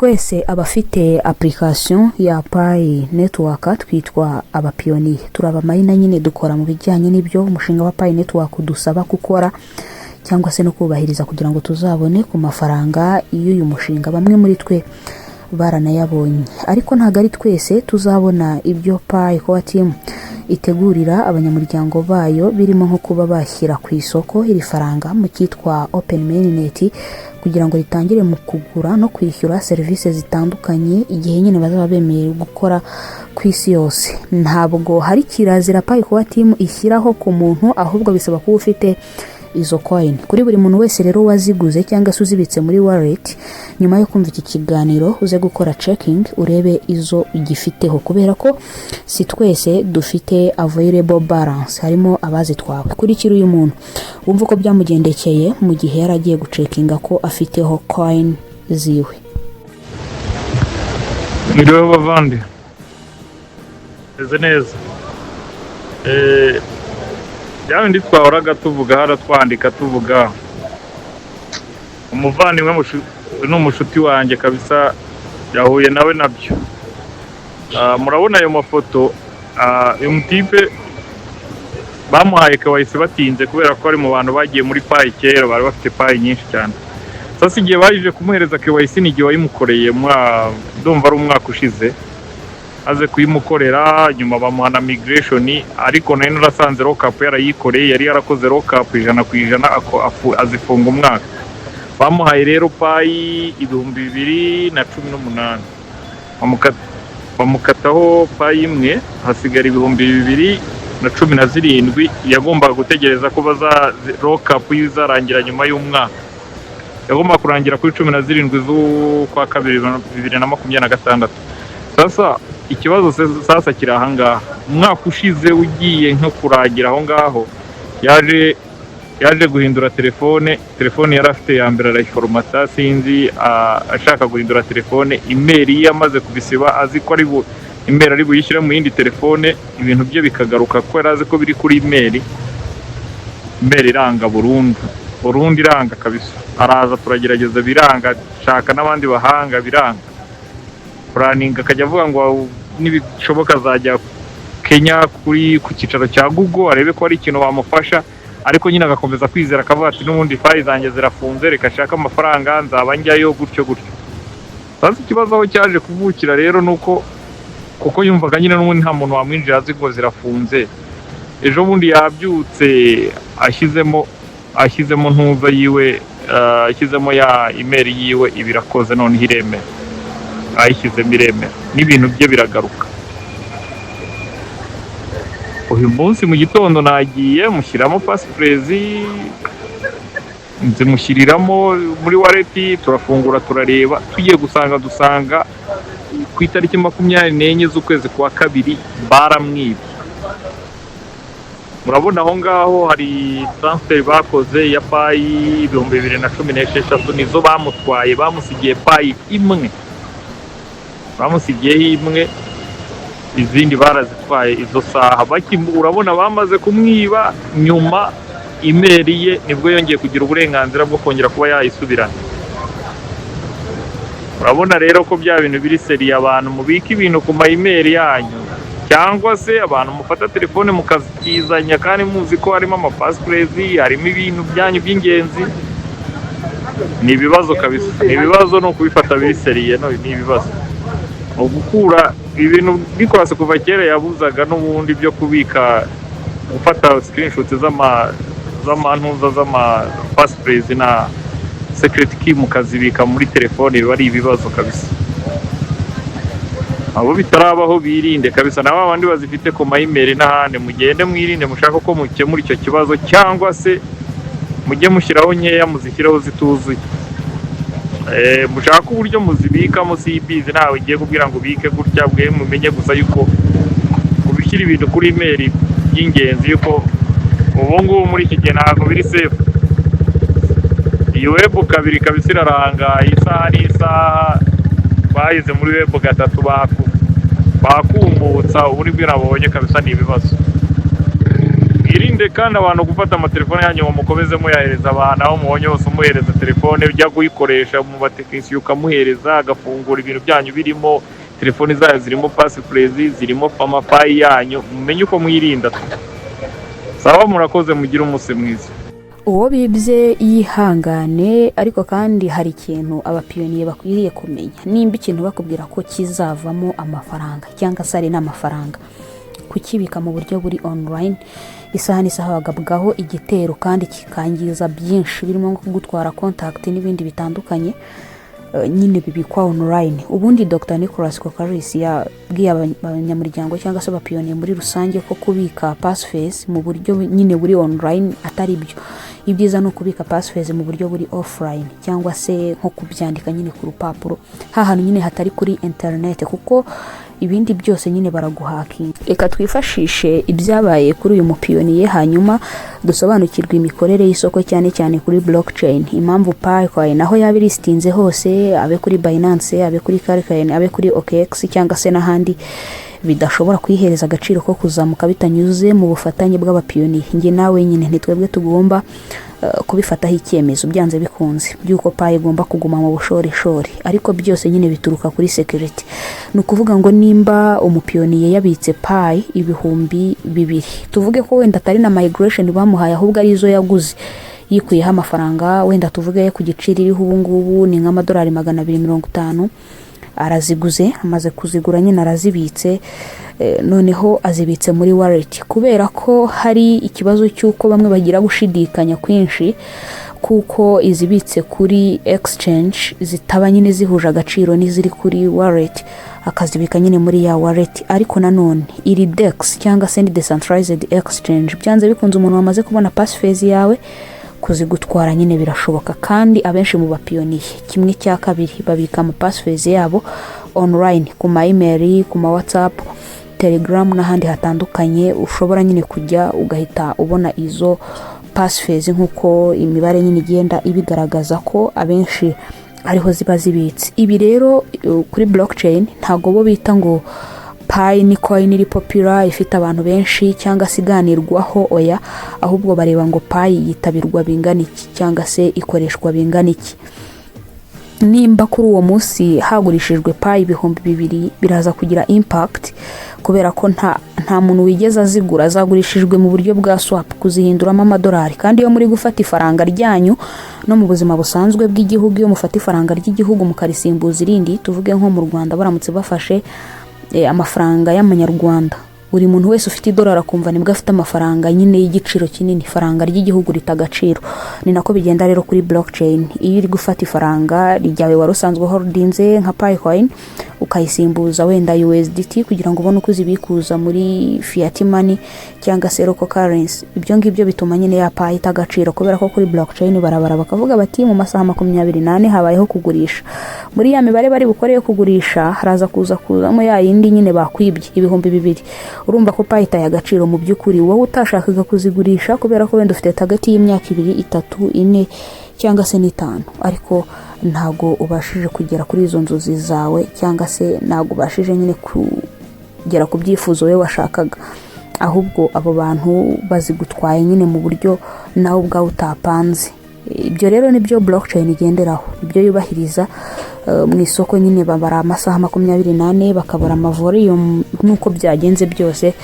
Twese abafite application ya Pi Network twitwa abapioneer, turi abaminer nyine, dukora mu bijyanye n'ibyo umushinga wa Pi Network udusaba gukora cyangwa se no kubahiriza kugira ngo tuzabone ku mafaranga y'uyu mushinga. Bamwe muri twe baranayabonye, ariko ntabwo ari twese tuzabona ibyo Pi Core Team itegurira abanyamuryango bayo, birimo nko kuba bashyira ku isoko iri faranga mu cyitwa open mainnet kugira ngo ritangire mu kugura no kwishyura serivisi zitandukanye igihe nyine bazaba bemerewe gukora ku isi yose. Ntabwo hari kirazira Pi Core Team ishyiraho ku muntu, ahubwo bisaba kuba ufite izo coin. Kuri buri muntu wese rero waziguze cyangwa se uzibitse muri wallet, nyuma yo kumva iki kiganiro uze gukora checking urebe izo ugifiteho, kubera ko si twese dufite available balance, harimo abazitwawe. Kurikira uyu muntu wumva uko byamugendekeye mu gihe yari agiye gucheckinga ko afiteho coin ziwe. Mwiriweho bavandi, meze neza. Bya bindi twahoraga tuvuga hano, twandika, tuvuga, umuvandimwe ni umushuti wanjye kabisa, yahuye nawe nabyo. Murabona ayo mafoto. Uyu mutipe bamuhaye KYC batinze kubera ko ari mu bantu bagiye muri Pi kera, bari bafite Pi nyinshi cyane. Sasa igihe baje kumuhereza KYC ni igihe wayimukoreye, ndumva ari umwaka ushize aze kuyimukorera, nyuma bamuha na migration. Ariko nari narasanze lockup yarayikoreye, yari yarakoze lockup 100%, azifunga umwaka. Bamuhaye rero Pi 2018, bamukataho Pi imwe, hasigara 2017. Yagombaga gutegereza ko baza lockup izarangira nyuma y'umwaka, yagombaga kurangira kuri 17 z'ukwa kabiri 2026. Sasa ikibazo sasa kiri ahangaha: umwaka ushize ugiye nko kurangira aho ngaho, yaje guhindura telefone. Telefone yari afite ya mbere arayiforomata, sinzi, ashaka guhindura telefone, email ye amaze kubisiba, azi ko ari bu email ari buyishyire mu yindi telefone, ibintu bye bikagaruka, ko yari azi ko biri kuri email. Email iranga burundu burundu, iranga kabisa. Araza turagerageza biranga, shaka n'abandi bahanga biranga, puraninga akajya avuga ngo nibishoboka azajya Kenya kuri ku cyicaro cya Google arebe ko hari ikintu bamufasha. Ariko nyine agakomeza kwizera, akavuga ati: "N'ubundi Pi zanjye zirafunze, reka nshake amafaranga, nzaba njyayo gutyo gutyo." Sasa ikibazo aho cyaje kuvukira rero ni uko kuko yumvaga nyine n'ubundi nta muntu wamwinjira azi ngo zirafunze, ejo bundi yabyutse ashyizemo ntuza yiwe, ashyizemo ya email yiwe, iba irakoze. Noneho iremera, ayishyizemo iremera n'ibintu bye biragaruka. Uyu munsi mu gitondo nagiye mushyiramo passphrase, nzimushyiriramo muri wallet, turafungura turareba, tugiye gusanga dusanga ku itariki 24 z'ukwezi kwa kabiri baramwibye. Murabona aho ngaho hari transfer bakoze ya Pi 2016, nizo bamutwaye. Bamusigiye Pi imwe, bamusigiyeho imwe, izindi barazitwaye izo saha. Urabona bamaze kumwiba, nyuma email ye nibwo yongeye kugira uburenganzira bwo kongera kuba yayisubirana. Urabona rero ko bya bintu biri sérieux. Abantu mubika ibintu ku ma email yanyu, cyangwa se abantu mufata telefone mukazitizanya kandi muzi ko harimo amapassphrase, harimo ibintu byanyu by'ingenzi, ni ibibazo kabisa, ni ibibazo. Ni ukubifata biri sérieux, no ni ibibazo. Ni ugukura ibintu Nicolas kuva kera yabuzaga n'ubundi byo kubika, gufata screenshot z'amantuza, z'ama passphrase na secret key mukazibika muri telefone, biba ari ibibazo kabisa. Abo bitarabaho birinde kabisa, na ba bandi bazifite ku ma email n'ahandi, mugende mwirinde, mushaka ko mukemura icyo kibazo, cyangwa se mujye mushyiraho nkeya, muzishyireho zituzuye. Mushake uburyo muzibikamo. Simbizi, ntawe ngiye kubwira ngo ubike gutya, bwe mumenye gusa yuko kubishyira ibintu kuri email by'ingenzi, yuko ubu ngubu muri iki gihe ntabwo biri safe. Iyi web kabiri kabisa irarangaye, isaha n'isaha bayize muri web gatatu bakumbutsa. Ubu nibwo nabonye kabisa ni ibibazo. Mwirinde. Mwirinde kandi abantu gufata amatelefone yanyu ngo mukomeze muyahereza abantu aho mubonye hose. Umuhereza telefone ujya kuyikoresha mu batekinisiye, ukamuhereza agafungura ibintu byanyu birimo, telefoni zayo zirimo passphrase, zirimo amaPi yanyu. Mumenye uko mwirinda. Sawa, murakoze, mugire umunsi mwiza. Uwo bibye yihangane, ariko kandi hari ikintu abapiyoniye bakwiriye kumenya: nimba ikintu bakubwira ko kizavamo amafaranga cyangwa se ari n'amafaranga, kukibika mu buryo buri online, isaha n'isaha bagabwaho igitero kandi kikangiza byinshi, birimo nko kugutwara contact n'ibindi bitandukanye nyine bibikwa online. Ubundi Dr Nicolas Kokkalis yabwiye abanyamuryango cyangwa se abapiyoniye muri rusange ko kubika passphrase mu buryo nyine buri online atari byo. Ibyiza ni ukubika passphrase mu buryo buri offline, cyangwa se nko kubyandika nyine ku rupapuro, hahantu nyine hatari kuri internet, kuko ibindi byose nyine baraguhakinga. Reka twifashishe ibyabaye kuri uyu mupiyoniye, hanyuma dusobanukirwe imikorere y'isoko, cyane cyane kuri blockchain, impamvu Pi Coin aho yaba ilistinze hose, abe kuri Binance, abe kuri Kraken, abe kuri OKX cyangwa se n'ahandi, bidashobora kuyihereza agaciro ko kuzamuka bitanyuze mu bufatanye bw'abapiyoniye. Njye nawe nyine ntitwebwe tugomba kubifataho icyemezo byanze bikunze by'uko Pi igomba kuguma mu bushorishori, ariko byose nyine bituruka kuri security. Ni ukuvuga ngo nimba umupiyoniye yabitse Pi 2000, tuvuge ko wenda atari na migration bamuhaye, ahubwo ari izo yaguze yikuyeho amafaranga, wenda tuvuge ku giciro iriho ubu ngubu ni nk'amadolari 250, araziguze, amaze kuzigura nyine arazibitse, noneho azibitse muri wallet. Kubera ko hari ikibazo cy'uko bamwe bagira gushidikanya kwinshi kuko izibitse kuri exchange zitaba nyine zihuje agaciro n'iziri kuri wallet, akazibika nyine muri ya wallet. Ariko nanone iri DEX cyangwa se ni decentralized exchange, byanze bikunze umuntu wamaze kubona passphrase yawe, kuzigutwara nyine birashoboka. Kandi abenshi mu bapiyoniye, kimwe cya kabiri, babika ama passphrase yabo online, ku ma email, ku ma WhatsApp, Telegram n'ahandi hatandukanye ushobora nyine kujya ugahita ubona izo passphrase, nk'uko imibare nyine igenda ibigaragaza ko abenshi ariho ziba zibitse. Ibi rero kuri blockchain ntabwo bo bita ngo Pi ni coin iri popular, ifite abantu benshi cyangwa se iganirwaho, oya, ahubwo bareba ngo Pi yitabirwa bingana iki cyangwa se ikoreshwa bingana iki. Nimba kuri uwo munsi hagurishijwe Pi 2000, biraza kugira impact kubera ko nta muntu wigeze azigura, zagurishijwe mu buryo bwa swap, kuzihinduramo amadolari. Kandi iyo muri gufata ifaranga ryanyu, no mu buzima busanzwe bw'igihugu, iyo mufata ifaranga ry'igihugu mukarisimbuza irindi, tuvuge nko mu Rwanda baramutse bafashe amafaranga y'amanyarwanda, buri muntu wese ufite idolari akumva nibwo afite amafaranga nyine y'igiciro kinini, ifaranga ry'igihugu rita agaciro. Ni nako bigenda rero kuri blockchain: iyo uri gufata ifaranga ryawe wari usanzwe holdinze nka Pi coin, ukayisimbuza wenda USDT kugira ngo ubone uko uzibikuza muri fiat money cyangwa se local currency, ibyo ngibyo bituma nyine ya Pi ita agaciro, kubera ko kuri blockchain barabara bakavuga bati mu masaha 24 habayeho kugurisha. Muri ya mibare bari bukore yo kugurisha, haraza kuza kuzamo ya yindi nyine bakwibye 2000. Urumva ko Pi itaye agaciro. Mu by'ukuri wowe utashakaga kuzigurisha kubera ko wenda ufite hagati y'imyaka 2, 3, 4 cyangwa se n'5, ariko ntabwo ubashije kugera kuri izo nzozi zawe, cyangwa se ntabwo ubashije nyine kugera ku byifuzo wowe washakaga, ahubwo abo bantu bazigutwaye nyine mu buryo nawe ubwawe utapanze. Ibyo rero nibyo blockchain igenderaho, nibyo yubahiriza mu isoko nyine. Babara amasaha 24, bakabara amavolume n'uko byagenze byose,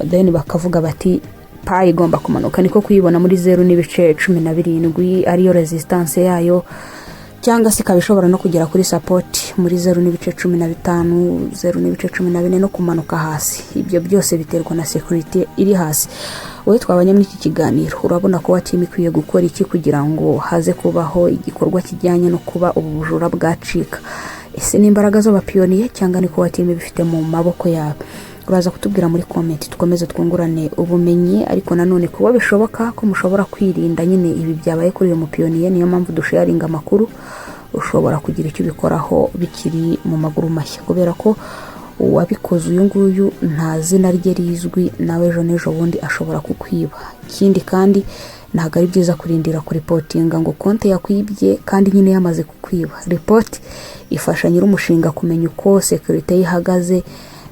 then bakavuga bati Pi igomba kumanuka. Niko kuyibona muri 0.17, ariyo resistance yayo, cyangwa se ikaba ishobora no kugera kuri support muri 0.15, 0.14 no kumanuka hasi. Ibyo byose biterwa na security iri hasi. Wowe twabanye muri iki kiganiro, urabona ko team ikwiye gukora iki kugira ngo haze kubaho igikorwa kijyanye no kuba ubu bujura bwacika? Ese ni imbaraga z'abapiyoniye cyangwa ni kuba team bifite mu maboko yabo? Uraza kutubwira muri comment, dukomeze twungurane ubumenyi. Ariko nanone kuba bishoboka ko mushobora kwirinda nyine ibi byabaye kuri uyu mupiyoniye, niyo mpamvu dusharinga amakuru. Ushobora kugira icyo ubikoraho bikiri mu maguru mashya, kubera ko uwabikoze uyu nguyu nta zina rye rizwi, nawe ejo n'ejo bundi ashobora kukwiba. Ikindi kandi, ntabwo ari byiza kurindira kureportinga ngo konti yakwibye kandi nyine yamaze kukwiba. Report ifasha nyir'umushinga kumenya uko sécurité ye ihagaze.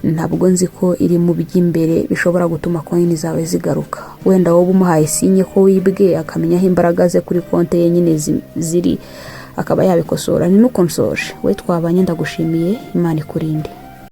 Ntabwo nzi ko iri mu by'imbere bishobora gutuma coin zawe zigaruka. Wenda wowe umuhaye signe ko wibwe, akamenya aho imbaraga ze kuri konti ye nyine ziri, akaba yabikosora. Ni nuko nsoje. We twabanye, ndagushimiye, Imana ikurinde.